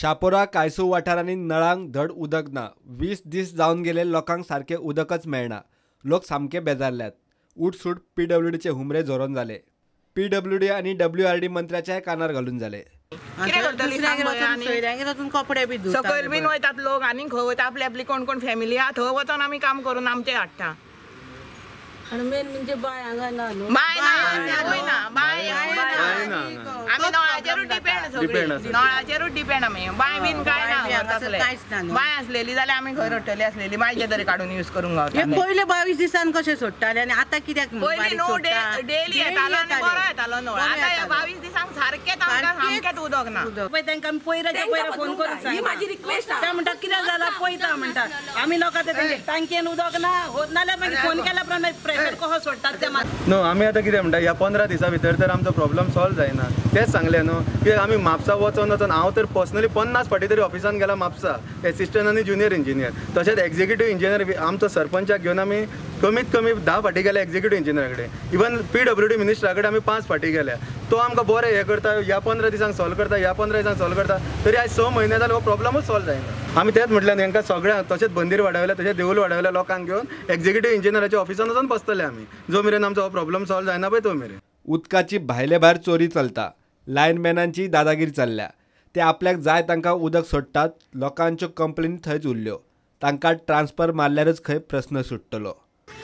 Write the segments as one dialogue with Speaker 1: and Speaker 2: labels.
Speaker 1: शापोरा कायसू वाठारांनी नळांक धड उदक ना. 20 दीस जावन गेले लोकांक सारकें उदकच मेळना. लोक सामके बेजारल्यात. उठसूट पीडब्ल्यूडीचे हुमरे झरोवन जाले. पीडब्ल्यूडी आनी डब्ल्यूआरडी मंत्र्याच्याय कानार घालून जाले.
Speaker 2: सकयल बीन वयतात लोक आनी खंय वयता आपली आपली कोण कोण फॅमिली आहा थंय वचोन आमी काम करून आमचे हाडटा.
Speaker 3: आणि मेन म्हणजे बाय हांगा ना न्हू,
Speaker 2: बाय ना, बाय ना, आमी नळाचेरूच डिपेंड, सगळी नळाचेरूच डिपेंड आमी. बाय बीन काय ना, बाय आसलेली जाल्यार आमी खंय रडटली आसलेली, बायचे तरी काडून यूज करूंक गावता.
Speaker 3: पयले 22 दिसान कशें सोडटाले आनी आतां कित्याक?
Speaker 2: पयलीं न्हू डेली येतालो आनी बरो येतालो नळ, आतां 22 दिसांक सारकेंच आमकां सामकेंच उदक ना.
Speaker 3: पळय तांकां आमी पयराच्या पयरा फोन करून सांगता,
Speaker 4: ही म्हाजी रिक्वेस्ट आहा.
Speaker 3: ते म्हणटा कितें जालां पळयता म्हणटा, आमी लोकां तेंचे टांकयेन उदक ना, नाल्यार मागीर फोन केल्या प्रमाणे प्रेशर कसो सोडटात ते.
Speaker 5: न्हू आमी आतां कितें म्हणटा, ह्या 15 दिसां भितर तर आमचो प्रॉब्लम सॉल्व जायना तेंच सांगलें न्हू. कित्याक आमी म्हापसा वचोन वचोन हांव तर पर्सनली 50 फावटी तरी ऑफिसान गेला म्हापसा, एसिस्टंट आनी ज्युनियर इंजिनियर, तशेंच एक्झिक्युटीव इंजिनियर आमचो सरपंचाक घेवन आमी कमीत कमी 10 फावटी गेले एक्झिक्युटीव इंजिनियरा कडेन. इवन पीडब्ल्यूडी मिनिस्टरा कडेन आमी 5 फावटी गेल्या. तो आमकां बरें हें करता, ह्या 15 दिसांक सॉल्व करता, ह्या 15 दिसांक सॉल्व करता, तरी आयज 6 म्हयने जाले हो प्रॉब्लमूच सॉल्व जायना. आमी तेंच म्हटल्यार हेंकां सगळ्यांक तशेंच बंदीर वाडावयल्या, तशेंच देवूल वाडावयल्या लोकांक घेवन एक्झिक्युटीव इंजिनियराच्या ऑफिसान वचोन बसतले आमी, जो मेरेन आमचो हो प्रॉब्लम सॉल्व जायना पळय तो मेरेन.
Speaker 1: उदकाची भायले भायर चोरी चलता, लायनमॅनांची दादागिरी चल्ल्या. ते आपल्याक जाय तांकां उदक सोडटात. लोकांच्यो कंप्लेनी थंयच उरल्यो. तांकां ट्रान्सफर मारल्यारच खंय प्रस्न सुट्टलो.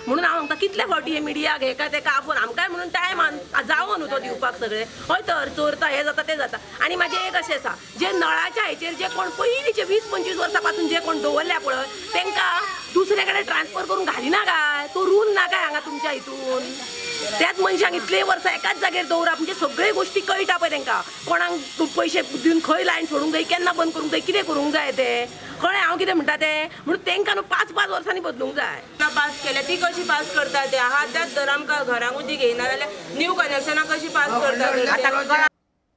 Speaker 4: म्हणून हांव सांगता कितले फावटी हे मिडियाक हेका तेका आपोवन आमकांय म्हणून टायम जावो न्हू तो दिवपाक सगळें. हय तर चोरता हें जाता तें जाता. आनी म्हाजें एक अशें आसा, जे नळाच्या हेचेर जे कोण पयलींचे 20-25 वर्सां पासून जे कोण दवरल्या पळय तेंकां दुसरे कडेन ट्रान्सफर करून घालिना काय? तो रूल ना काय हांगा तुमच्या हितून? त्याच मनशांक इतले वर्सां एकाच जाग्यार दवरप म्हणजे सगळे गोश्टी कळटा पळय तेंकां, कोणाक पयशे दिवन खंय लायन सोडूंक जाय, केन्ना बंद करूंक जाय, कितें करूंक जाय तें कळ्ळें. हांव कितें म्हणटा तें म्हणून तेंकां न्हू 5-5 वर्सांनी बदलूंक जाय.
Speaker 6: पास केल्या ती कशी पास करता ते आहा त्याच जर आमकां घरांक उदीक येयना जाल्यार न्यू कनेक्शनां कशी पास करता?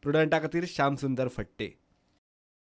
Speaker 1: प्रुडंटा खातीर श्याम सुंदर फट्टे.